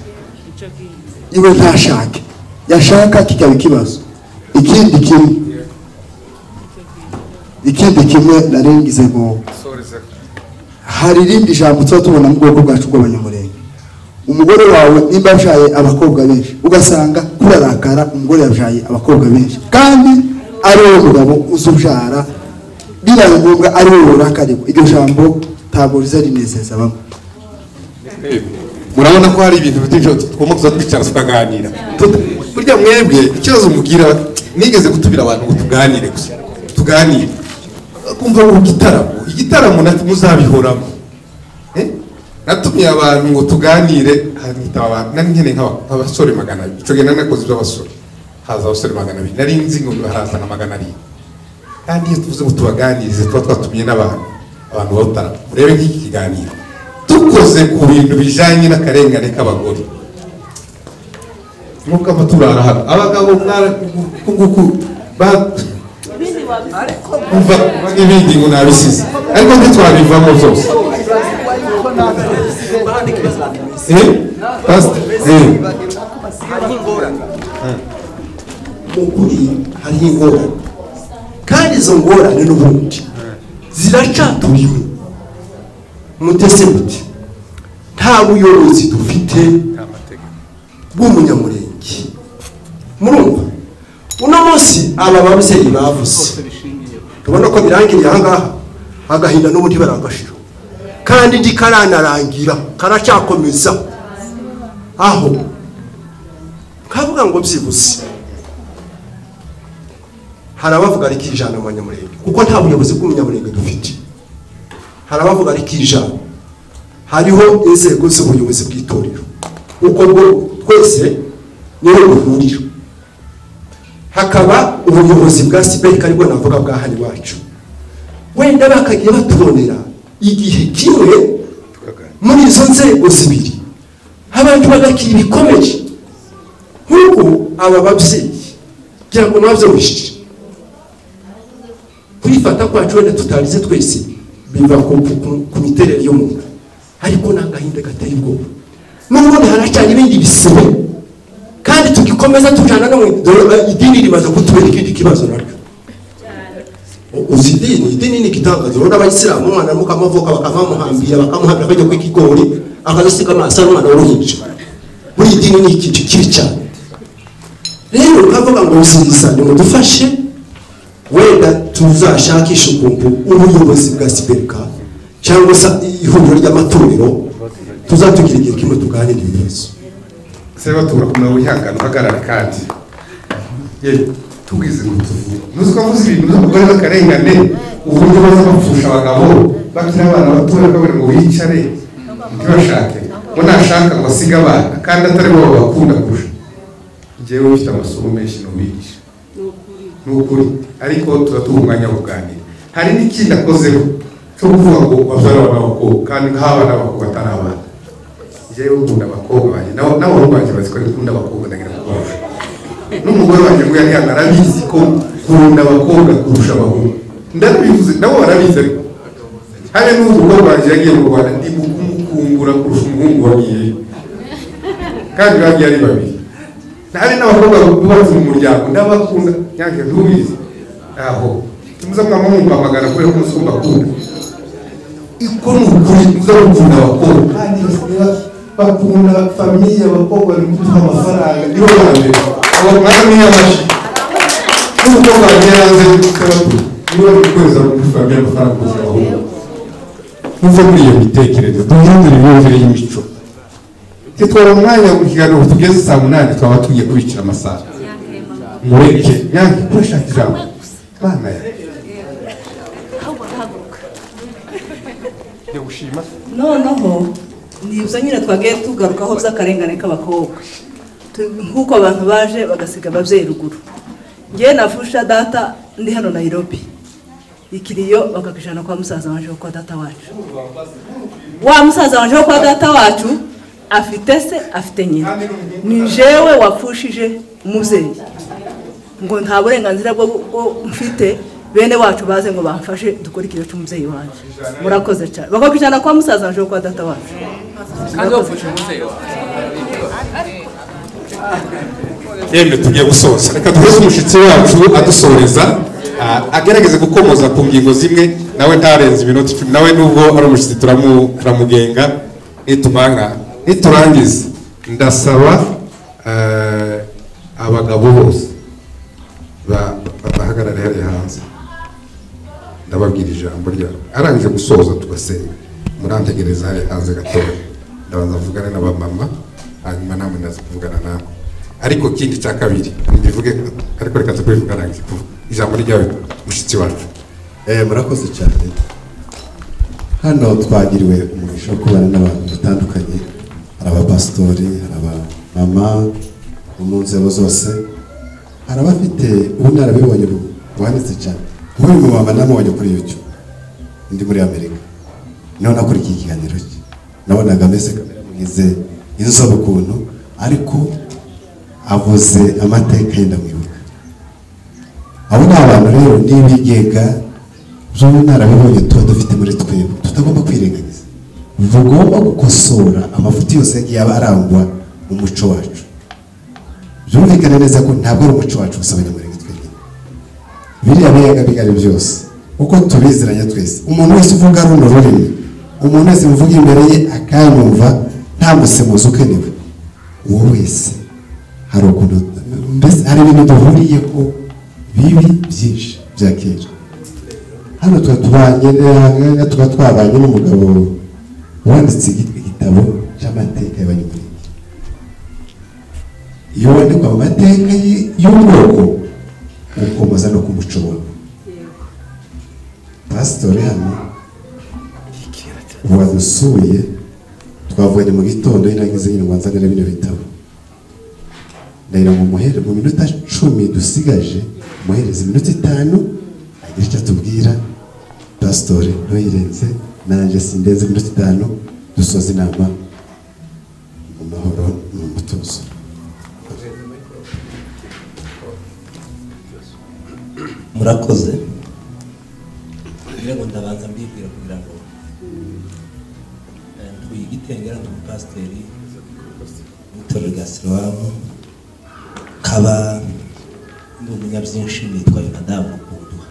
iwe ntashake, yashaka kikaba ikibazo. Ikindi kimwe narengize ngo hari irindi jambo tuba tubona mu bwoko bwacu bw'Abanyamurenge. Umugore wawe nimba yabyaye abakobwa benshi ugasanga kurarakara umugore yabyaye abakobwa benshi kandi ari wowe mugabo uzubyara, bibaye ngombwa ari wowe urakarirwa. Iryo jambo ntabwo riza rinezeza bamwe. Murabona ko hari ibintu byinshi tugomba kuza twicara tukaganira. Burya mwebwe ikibazo mugira, nigeze gutubira abantu ngo tuganire gusa, tuganire kumva ngo igitaramo muzabihoramo. Natumiye abantu ngo tuganire, hanyita abantu nari nkeneye nk'abasore 200. Ico gihe nari nakoze iby'abasore, haza abasore 200, nari nzi ngo haraza nka 700. Kandi iyo tuvuze ngo tubaganirize tuba twatumiye n'abantu, abantu bawutara. Urebe nk'iki kiganiro dukoze ku bintu bijanye n'akarengane k'abagore, nk'uko amaturara hano abagabo nguku umva n'ibindi ngo nabisize, ariko ntitwabivamo byose. Mu kuri hariho ingorane, kandi izo ngorane n'ubundi ziracaturiwe. Mutese muti nta buyobozi dufite bw'Umunyamurenge. Murumva uno munsi aba babyeyi bavuze, tubona ko birangiriye aha ngaha, agahinda n'ubundi baragashira, kandi ndi karanarangira karacyakomeza. Aho kavuga ngo byibuze hari abavuga ari kijana mu Banyamurenge, kuko nta buyobozi bw'Umunyamurenge dufite. Hari abavuga ari kijana, hariho inzego z'ubuyobozi bw'itorero, uko bwo twese niho duhurira. Hakaba ubuyobozi bwa Siberika, aribwo navuga bwa hano iwacu. Wenda bakagiye batubonera igihe kimwe muri izo nzego zibiri, abantu bagakira ibikomeye. Nk'uko aba babyeyi kugira ngo mwabyumvishije, kwifata kwacu wenda tutarize twese biva ku miterere y'umuntu, ariko ni agahinda gateye ubwoba. N'ubundi haracyari ibindi bisebe, kandi tugikomeza tujana no idini rimaze kutubera ikindi kibazo naryo. Uzi idini ni igitangaza. Urabona abayisilamu umwana mukamavuka bakavamuhambira bakamuhambira akajya ku ikigori akazasiga amaso ari umwana w'uruhinja. Buri idini ni ikintu kibi cyane. Rero ukavuga ngo uziza nimudufashe, wenda tuzashakisha ukuntu ubuyobozi bwa Siberika cyangwa se ihuriro ry'amatorero tuzatugira igihe kimwe tuganira ibibazo. Seba turakomeza wihangana uhagarara kandi ye tubwize ngo tuvuge nuzi ko avuze ibintu by'abagore b'akarengane, uburyo baza bapfusha abagabo bakiri abana batoya bakabona ngo wicare ntibashake, ngo nashaka ngo asige abana kandi atari bo babakunda kurusha. Njyewe ufite amasomo menshi nubigisha ni ukuri, ariko tuba tuha umwanya wo kuganira. Hari n'ikindi akozeho cyo kuvuga ngo babyara abana b'abakobwa, kandi nk'abana b'abakobwa atari abana. Njyewe nkunda abakobwa banjye, n'abahungu banjye bazi ko nkunda abakobwa, ndagira ngo kubarusha. N'umugore wanjye ngo yari hano arabizi ko nkunda abakobwa kurusha abahungu, ndabivuze nabo barabizi. Ariko habe n'ubu umukobwa wanjye yagiye mu Rwanda ndi kumukungura kurusha umuhungu wagiyeyo, kandi bagiye ari babiri. Hari n'abakobwa bubatse mu muryango ndabakunda, nyange ntubizi aho muza mwamumpamagara kubera ko musumba akunda. Iko ni ukuri muza mukunda abakobwa kandi bakunda famiye, abakobwa bari kuduha amafaranga nibo ba mbere. Abo mwana ni amashi n'umukobwa wagiye hanze niba bari gukoreza muri famiye amafaranga kurusha abahungu. Muve muri iyo mitekerereze, duhindure imyumvire y'imico. Titwara umwanya mu kiganiro tugeze saa 8 twaba tugiye kubicira amasaha. Mureke nyange kurashaka ijambo bana ya Noneho nibyo nyine twagiye tugarukaho by'akarengane k'abakobwa, nk'uko abantu baje bagasiga ababyeyi ruguru. Ngewe nafusha data ndi hano Nairobi, ikiriyo bakakijana kwa musaza wanje kwa data wacu. Wa musaza wanje kwa data wacu Afite se, afite nyina, ni jewe wapfushije umubyeyi, ngo nta burenganzira bwo mfite. Bene wacu baze ngo bamfashe dukore ikiriyo cy'umubyeyi wanjye. Murakoze cyane. Bakakwijana kwa musaza wanje, kwa data wacu. Kandi wapfusha umubyeyi wawe. Yemwe, tugiye gusoza. Reka duheze umushyitsi wacu adusoreza, agerageze gukomoza ku ngingo zimwe, nawe ntarenze iminota 10. Nawe nubwo ari umushyitsi turamugenga. Nitumanga niturangiza, ndasaba abagabo bose bahagarare hariya hanze, ndababwira ijambo ryabo arangije gusoza, tugasenga. Murantegereza hariya hanze gatoya, ndabanza mvugane n'abamama, hanyuma namwe ndaza kuvugana namwe. Ariko ikindi cya kabiri mbivuge, ariko reka tubivuge arangije kuvuga. Ijambo ryawe, mushyitsi wacu. Murakoze cyane. Hano twagiriwe umugisha wo kubana n'abantu batandukanye, hari abapasitori, hari abamama bo mu nzego zose, hari abafite ubunararibonye buhanitse cyane. Nk'uyu mumama namubonye kuri YouTube ndi muri Amerika, niho nakurikiye ikiganiro cye, nabonaga ameze kamera mugize inzobe ukuntu, ariko avuze amateka ye ndamwibuka. Abo ni abantu rero n'ibigega by'ubunararibonye tuba dufite muri twebwe tutagomba kwirengagiza, tugomba gukosora amafuti yose yagiye aba arangwa mu muco wacu. Byumvikane neza ko ntabwo ari umuco wacu gusa Abanyamurenge twenyine, biriya biyaga bigari byose uko tubiziranye twese, umuntu wese uvuga runo rurimi, umuntu wese uvuga imbere ye akanyumva nta musemuzi ukenewe, uwo wese hari ukuntu mbese hari ibintu duhuriyeho bibi byinshi bya kera. Hano tuba tubanye, tuba twabanye n'umugabo wanditse igitabo cy'amateka y'Abanyamurenge. Iyo wandikwa mu mateka y'ubwoko ukomoza no ku muco wawe. Pasitori hano wadusuye, twavuganye mu gitondo, yinagize nyine ngo nzanire bino bitabo, ndagira ngo muhere mu minota 10 dusigaje, muhereze iminota 5 agira icyo atubwira. Pasitori ntuyirenze, nanjye sindenze iminota 5, dusoza inama mu mahoro no mu mutuzo. Murakoze. Ngira ngo ndabanza mbibwira kugira ngo ntuye igitengera ndi umupasiteri w'itorero rya Silowamu, kaba ndi umunyabyinshi, nitwa Yonadabu Rukundwa.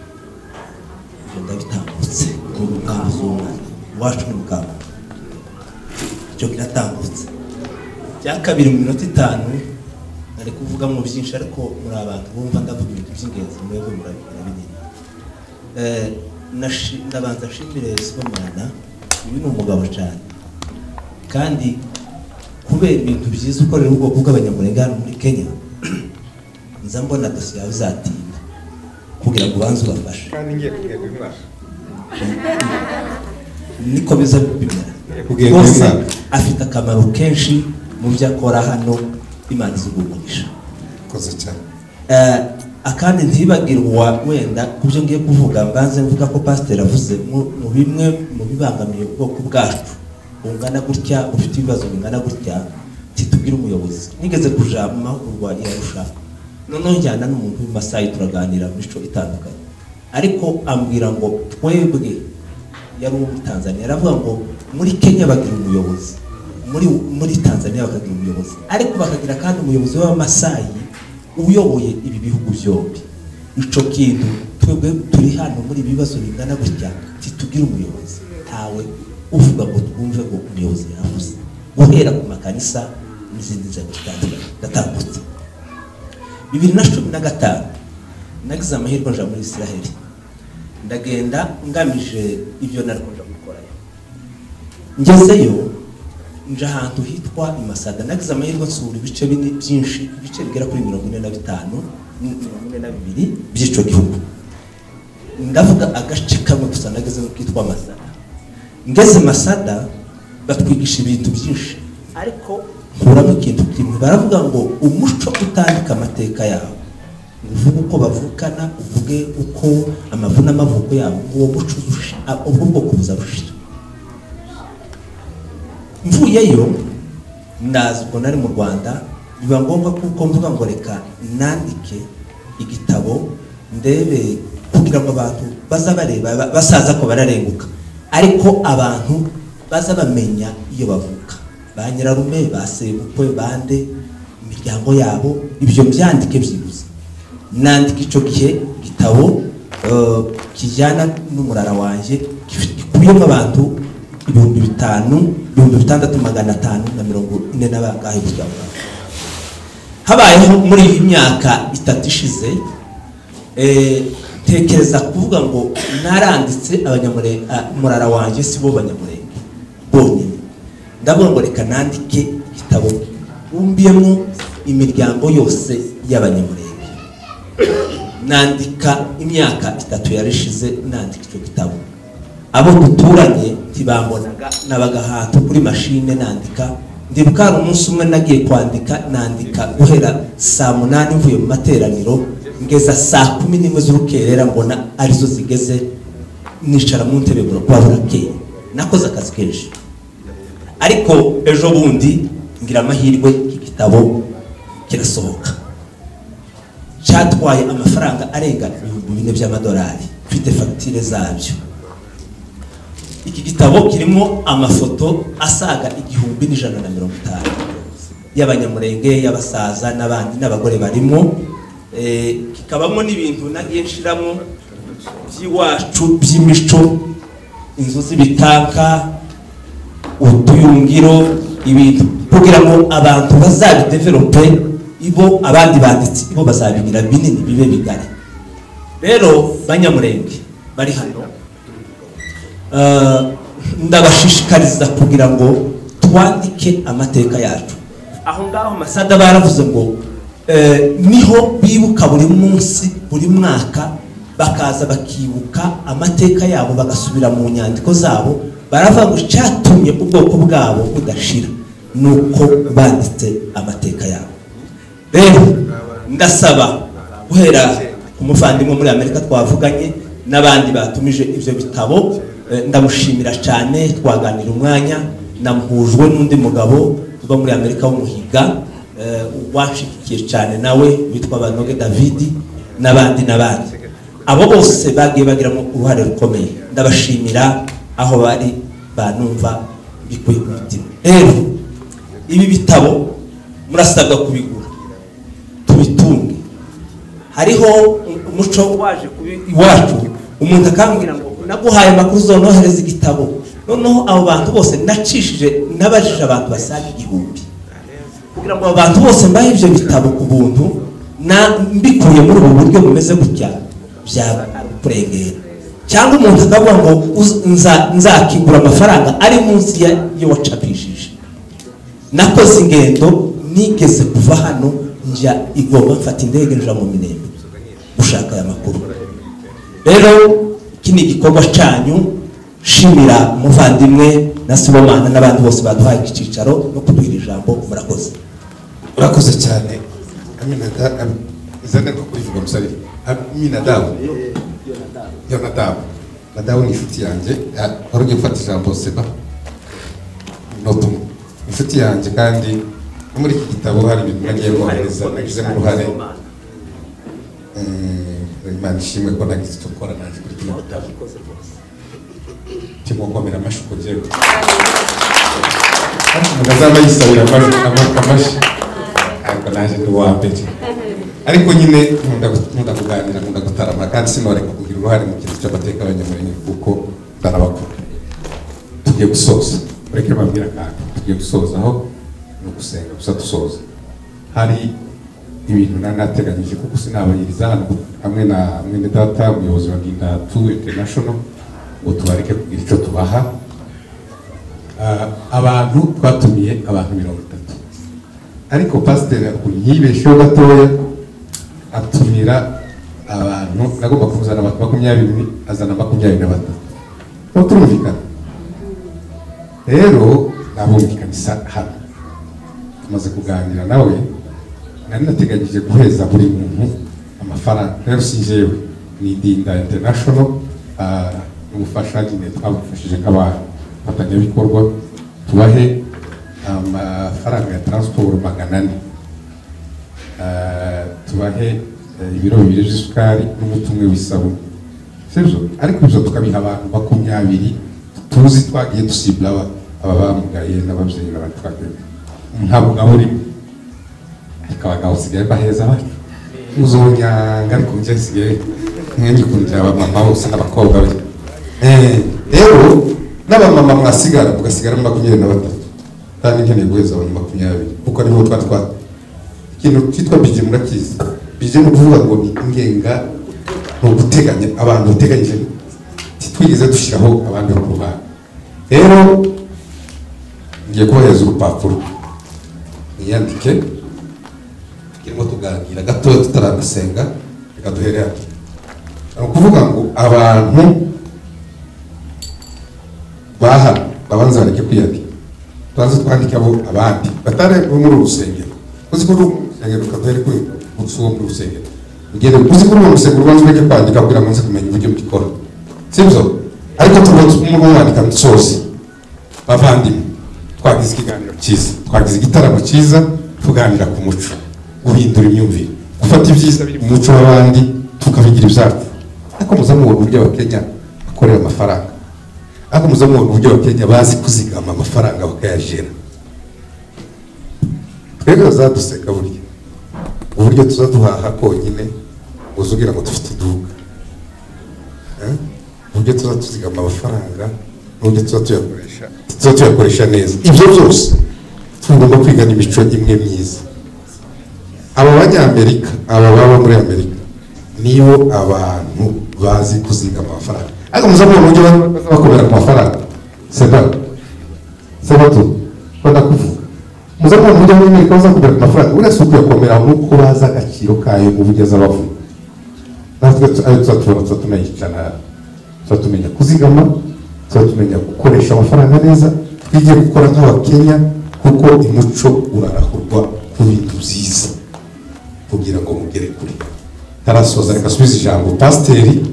Ibyo ndabitambutse ni umugambi z'umwana iwacu, ni umugambi icyo kiratambutse. Cya kabiri, mu minota 5 nari kuvuga mu byinshi, ariko muri abantu bumva ndavuga ibintu by'ingenzi, mwebwe murabibona binini. Ndabanza nshimire Sibomana, uyu ni umugabo cyane, kandi kubera ibintu byiza ukorera ubwoko bw'Abanyamurenge hano muri Kenya, nza mbona dosiye yawe izatinda kugira ngo ubanze ubafashe. Kandi ngiye kugenda uyu mwaka niko biza bimera. Kugenda uyu Rwose mwaka. afite akamaro kenshi mu byo akora hano, Imana izugumugisha. Koze cyane. Akandi ntibagirwa wenda ku byo ngiye kuvuga, mbanze mvuga ko pasiteri avuze mu bimwe mu bibangamiye ubwoko bwacu bungana gutya, bufite ibibazo bingana gutya, titubwire umuyobozi. Nigeze kuja mu mahugurwa i Arusha, noneho njyana n'umuntu w'i Masayi, turaganira mu mico itandukanye, ariko ambwira ngo twebwe, yari uwo muri Tanzania, aravuga ngo muri Kenya bagira umuyobozi, muri Tanzania bakagira umuyobozi, ariko bakagira kandi umuyobozi w'Abamasayi uyoboye ibi bihugu byombi. Ico kintu twebwe turi hano muri ibi bibazo bingana gutya titugira umuyobozi, ntawe uvuga ngo twumve ngo umuyobozi yavuze, guhera ku makanisa n'izindi nzego zitandukanye. Ndatambutse. 2015 nagize amahirwe nja muri Israheli, ndagenda ngamije ibyo nari kuja gukorayo. Ngezeyo nja ahantu hitwa i Masada, nagize amahirwe nsura ibice bini byinshi, ibice bigera kuri 45, 42 by'ico gihugu. Ndavuga agace kamwe gusa nageze kitwa Masada. Ngeze Masada batwigisha ibintu byinshi, ariko nkuramo ikintu kimwe. Baravuga ngo umuco utandika amateka yawe, uvuge uko bavukana, uvuge uko amavu n'amavuko yabo, uwo muco ubwo bwoko buzabushira. Mvuyeyo Ndazi ubwo nari mu Rwanda, biba ngombwa kuko mvuga ngo reka nandike igitabo ndebe kugira ngo abantu baza bareba basaza ko bararenguka, ariko abantu baza bamenya iyo bavuka, ba nyirarume, ba sebukwe, bande, imiryango yabo, ibyo byandike byibuze. Nandika ico gihe gitabo kijyana n'umurara wanjye gikubiyemo abantu 5000, 6540 n'abangahe gutya. Habayeho muri iyi myaka 3 ishize, tekereza kuvuga ngo naranditse abanyamurenge, murara wanjye si bo banyamurenge bonyine, ndavuga ngo reka nandike igitabo bumbiyemo imiryango yose y'abanyamurenge. Nandika imyaka 3 yarishize nandika icyo gitabo. Abo duturanye ntibambonaga, nabaga ahantu kuri mashine nandika. Ndibuka hari umunsi umwe nagiye kwandika, nandika guhera saa 8 mvuye mu materaniro ngeza saa 11 z'urukerera, mbona arizo zigeze, nicara mu ntebe burakeye. Nakoze akazi kenshi, ariko ejo bundi ngira amahirwe igitabo kirasohoka. Cyatwaye amafaranga arenga 4000 by'amadolari, mfite fagitire zabyo. Iki gitabo kirimo amafoto asaga 1150 y'abanyamurenge, y'abasaza n'abandi n'abagore barimo. Kikabamo n'ibintu nagiye nshiramo by'iwacu by'imico, inzu z'ibitanka, utuyungiro, ibintu kugira ngo abantu bazabidevelope, ibo abandi banditsi ibo bazabigira binini bibe bigari. Rero banyamurenge bari hano, ndabashishikariza kugira ngo twandike amateka yacu. Aho ngaho Masada baravuze ngo niho bibuka buri munsi, buri mwaka, bakaza bakibuka amateka yabo, bagasubira mu nyandiko zabo. Baravuga ngo cyatumye ubwoko bwabo budashira nuko banditse amateka yabo. Rero ndasaba guhera ku muvandimwe muri Amerika twavuganye n'abandi batumije ibyo bitabo, ndamushimira cyane, twaganira umwanya, namuhujwe n'undi mugabo uba muri Amerika w'umuhiga, washikiye cyane nawe witwa Banoge David, n'abandi n'abandi. Abo bose bagiye bagiramo uruhare rukomeye, ndabashimira aho bari banumva bikuye ku mutima. Rero ibi bitabo murasabwa kubigura tubitunge. Hariho umuco waje iwacu, umuntu akambwira ngo naguhaye amakuru uzonohereza igitabo. Noneho abo bantu bose nacishije, nabajije abantu basaga 1000 kugira ngo abantu bose mbahe ibyo bitabo ku buntu, na mbikuye muri ubu buryo bumeze gutya byaba kurengera. Cyangwa umuntu akavuga ngo nzakigura amafaranga ari munsi yo wacapishije. Nakoze ingendo, nigeze kuva hano njya i Goma, mfata indege nja mu Minembwe gushaka aya makuru. Rero iki ni igikorwa cyanyu. Shimira umuvandimwe na Sibomana n'abandi bose baduhaye icyicaro no kuduhira ijambo. Murakoze. Urakoze cyane. Izana ko kurivuga musari. Aminadabu. Yonadabu. Nadabu ni inshuti yanjye. Wari ugiye gufata ijambo Seba. Notum. Inshuti yanjye kandi no muri iki gitabo hari ibintu nagiye kohereza, nagizemo uruhare. Imana ishimwe ko nagize icyo gukora nanjye kuri kino gitabo. Timokomera amashuko jewe. Umuntu azaba yisabira amashyi, ariko naje ndi uwa mbere. Ariko nyine nkunda kuganira, nkunda gutarama, kandi sinoreka kugira uruhare mu kintu cy'amateka y'abanyamurenge kuko ndanabakunda. Tugiye gusoza, ureke mbabwire akantu. Tugiye gusoza aho ni ugusenga gusa dusoza. Hari ibintu nateganyije kuko sinabayiriza hano hamwe na mwene data umuyobozi wa Ndindatu International ngo tubareke kugira icyo tubaha. Abantu twatumiye abantu 30, ariko pasiteri yibesheho gatoya atumira abantu, nagomba kuzana abantu 20, azana 23. Turumvikana rero, nabumvikanisa hano tumaze kuganira nawe, nari nateganyije guheza buri muntu amafaranga. Rero si jewe, ni Ndinda International, n'ubufasha nyine twabufashije nk'abafatanyabikorwa, tubahe Amafaranga ya transport 400, tubahe ibiro 2 by'isukari n'umuti umwe w'isabune, sibyo? Ariko ibyo tukabiha abantu 20 tuzi twagiye dusibla aba bamugaye n'ababyeyi n'abandi twagiye, nta mugabo urimo. Ariko abagabo usigaye baheza bacu uzonyanga, ariko njye nsigaye nk'igikundira abamama bose n'abakobwa be. Rero n'abamama mwasigara mugasigara 23, kandi nkeneye guheza abantu 20, kuko niho twari twa ikintu cyitwa bije. Murakizi bije? Ni ukuvuga ngo ni ingenga, ni uguteganya abantu uteganyije, titwigeze dushyiraho abandi ku ruhande. Rero ngiye kubahereza urupapuro niyandike, turimo tuganira gatoya tutaranasenga. Reka duhere hano. Ni ukuvuga ngo abantu baha babanza bareke kwiyandika, tubanze twandike abo abandi batari muri uru rusengero. Uzi ko uru rusengero kaduhere kuri uwo muri rusengero ugende, uzi ko uru rusengero ubanza ureke kwandika kugira ngo nze kumenya uburyo mbikora, sibyo? Ariko tuba mwandika nsozi. Bavandimwe, twagize ikiganiro cyiza, twagize igitaramo cyiza, tuganira ku muco, guhindura imyumvire, gufata ibyiza biri mu muco w'abandi tukabigira ibyacu. Ariko muza mubona uburyo Abakenya bakorera amafaranga, ariko muza mubona uburyo Abakenya bazi kuzigama amafaranga bakayajera. Twebwe bazaduseka burya uburyo tuza duhaha konyine, uzugira ngo dufite iduka, uburyo tuza tuzigama amafaranga n'uburyo tuza tuyakoresha neza. Ibyo byose tugomba kwiga n'imico imwe myiza. Aba banyamerika, aba baba muri Amerika, nibo abantu bazi kuzigama amafaranga. Ariko muza mubona uburyo bakomera ku mafaranga. Seba tu ndakuvuga, muza mubona uburyo abanyamerika baza komera ku mafaranga. Uretse ukuyakomera nuko bazi agaciro kayo mu buryo azabavuga. Natwe ayo tuza tubona tuza tunayicana, tuza tumenya kuzigama, tuza tumenya gukoresha amafaranga neza. Twige gukora nk'Abakenya, kuko umuco urarahurwa ku bintu byiza kugira ngo mugere kure. Tarasoza, reka asubize ijambo pasiteri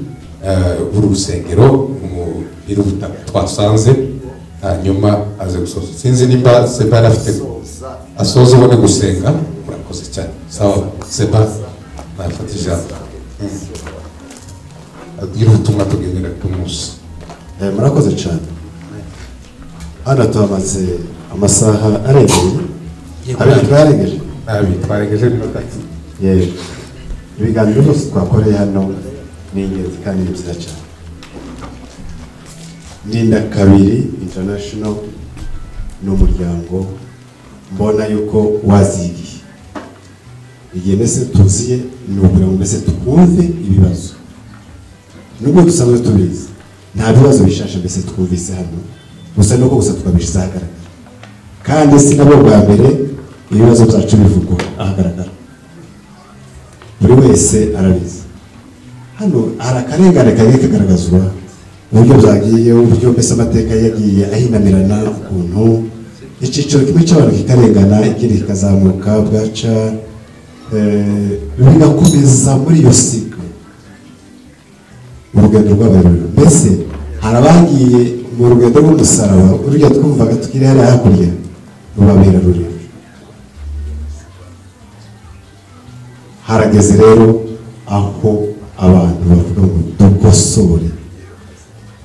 w'uru rusengero mu Irubuta twasanze, hanyuma aze gusoza. Sinzi nimba Seba yari afite asoza ubone gusenga. Murakoze cyane. Sawa Seba, nafata ijambo agira ubutumwa tugendera ku munsi. Murakoze cyane. Hano tuhamaze amasaha arenga abiri, twarengeje abiri, twarengeje iminota. Yego, ibiganiro byose twakoreye hano ni ingenzi kandi ni byiza cyane. Ndinda Kabiri International ni umuryango mbona yuko wazigiye igihe mbese tuziye, ni ukugira ngo mbese twumve ibibazo nubwo dusanzwe tubizi. Nta bibazo bishasha mbese twumvise hano, gusa nuko gusa twabishyize ahagaragara, kandi si nabo bwa mbere ibibazo byacu bivugwa ahagaragara, buri wese arabizi. Hano hari akarengane kagiye kagaragazwa uburyo byagiye, uburyo mbese amateka yagiye ahinamirana, ukuntu icyiciro kimwe cy'abantu kikarengana ikindi kikazamuka, bwaca bigakomeza muri iyo cycle urugendo rwabaye rurerure. Mbese hari abagiye mu rugendo rw'umusaraba, urujya twumvaga tukiri hariya hakurya, rubabera rurerure. Harageze rero aho abantu bavuga ngo dukosore,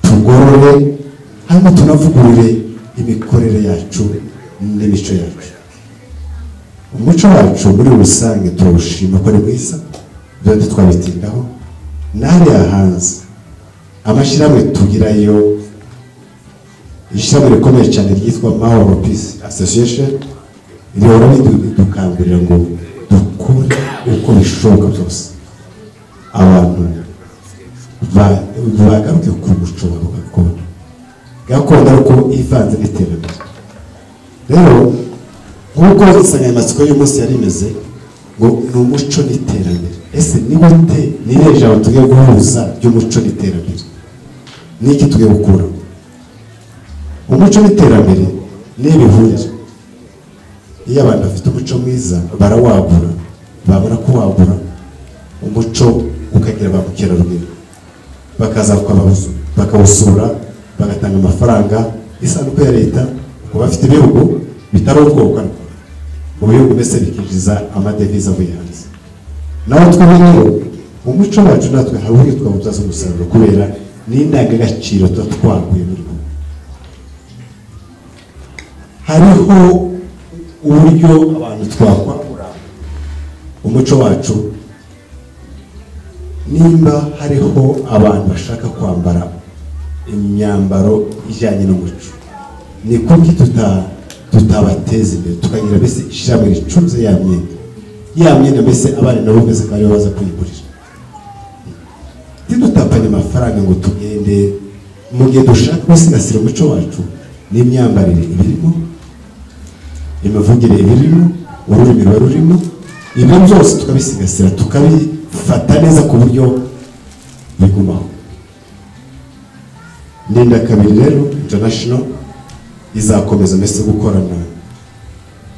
tugorore, hanyuma tunavugurure imikorere yacu n'imico yacu. Umuco wacu muri rusange turawushima ko ari mwiza, ibyo ntitwabitindaho. N'hariya hanze amashyirahamwe tugirayo, ishyirahamwe rikomeye cyane ryitwa Mahoro Peace Association rihora ridukangurira ngo dukore uko bishoboka byose abantu bagaruke ku muco wabo gakondo, gakondo ariko ivanze n'iterambere. Rero nk'uko insanganyamatsiko y'umunsi yari imeze ngo ni umuco n'iterambere, ese ni gute, ni irihe jambo tugiye guhuza ry'umuco n'iterambere? Niki tugiye gukura umuco n'iterambere? Ni ibihurira. Iyo abantu bafite umuco mwiza barawagura, bamara kuwagura umuco ukagira ba mukerarugendo, bakaza bakawusura, bagatanga amafaranga, isanduku ya leta, ku bafite ibihugu Bitari ubwoko mu bihugu mbese bikinjiza amadevize avuye hanze. Naho twebwe rero umuco wacu natwe hari uburyo twawubyaza umusaruro kubera n'indangagaciro tuba twaguye muri bo. Hariho uburyo abantu twakwagura umuco wacu. Nimba hariho abantu bashaka kwambara imyambaro ijyanye n'umuco, ni kuki tutabateza imbere tukagira mbese ishyirahamwe ricuruza ya myenda mbese abana nabo mbese akaba aribo baza kuyigurira, ntidutapanye amafaranga ngo tugende. Mu gihe dushaka gusigasira umuco wacu n'imyambarire ibirimo, imivugire ibirimo, ururimi ruba rurimo, ibyo byose tukabisigasira tukabifata neza ku buryo bigumaho. Ndinda kabiri rero international izakomeza mbese gukorana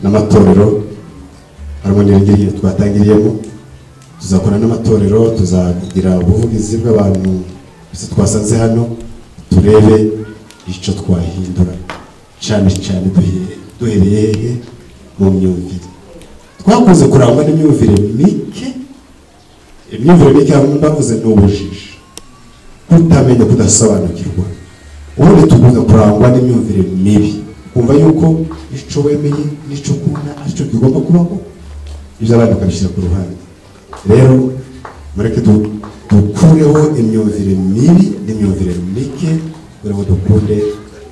n'amatorero, harimo n'iryo twatangiriyemo. Tuzakorana n'amatorero, tuzagira ubuvugizi bw'abantu mbese twasanze hano, turebe icyo twahindura cyane cyane duhereye hehe mu myumvire. Twakunze kurangwa n'imyumvire mike. Imyumvire mike mbavuze ni ubujiji, kutamenya, kudasobanukirwa. Ubundi tugomba kurangwa n'imyumvire mibi, kumva yuko icyo wemeye n'icyo ukunda aricyo kigomba kubaho, ibyo abandi bakabishyira ku ruhande. Rero mureke dukureho imyumvire mibi n'imyumvire mike kugira ngo dukunde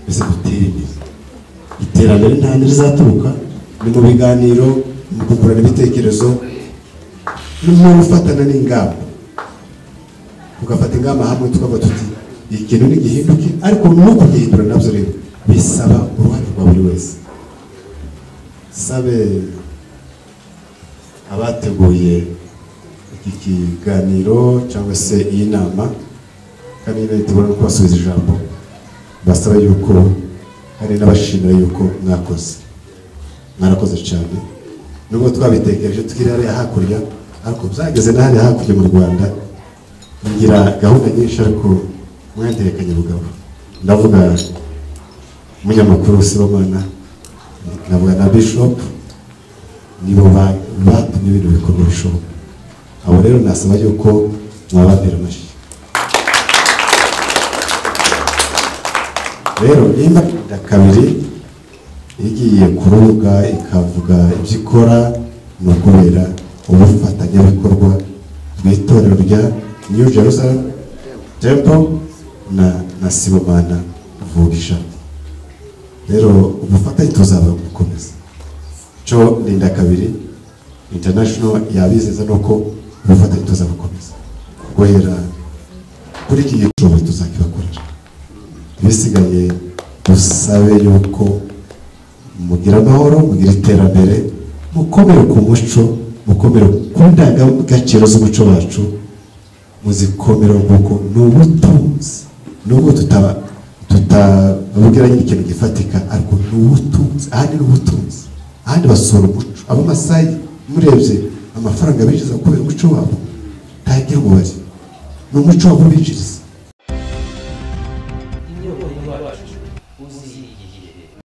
mbese dutere imbere. Iterambere nta handi rizaturuka, ni mu biganiro, mu kungurana ibitekerezo, ni mu gufatana n'ingamba. Tugafata ingamba hamwe tukavuga tuti ikintu ntigihinduke, ariko no kugihindura nabyo rero bisaba uruhare rwa buri wese. Sabe abateguye iki kiganiro cyangwa se iyi nama, kandi tubona no kubasubiza ijambo, basaba yuko hari n'abashimira yuko mwakoze, mwarakoze cyane. Nubwo twabitekereje tukiri hariya hakurya, ariko byageze na hariya hakurya mu Rwanda. Ngira gahunda nyinshi ariko mwanterekanye bugabo. Ndavuga umunyamakuru Sibomana, ndavuga na Bishop, nibo batumye ibintu bikorwa bishoboka. Abo rero nasaba yuko mwababera amashyi. Rero nimba kabiri igiye ku rubuga ikavuga ibyo ikora, ni ukubera ubufatanyabikorwa bw'itorero rya New Jerusalem Temple na Sibomana Vugisha. Rero ubufatanye tuzaba gukomeza. Cyo Ndinda kabiri international yabizeza nuko ubufatanye tuzabukomeza guhera kuri iki gicumbi tuzakibakorera. Ibisigaye dusabe yuko mugira amahoro, mugira iterambere, mukomere ku muco, mukomere ku ndangagaciro z'umuco wacu, muzikomere kuko ni ubutunzi. Nubwo tutababwira nyine ikintu gifatika, ariko ni ubutunzi. Ahandi ni ubutunzi, ahandi basora umuco. Abamasayi murebye amafaranga binjiza kubera umuco wabo ntagira umubare, ni umuco wabo binjiriza.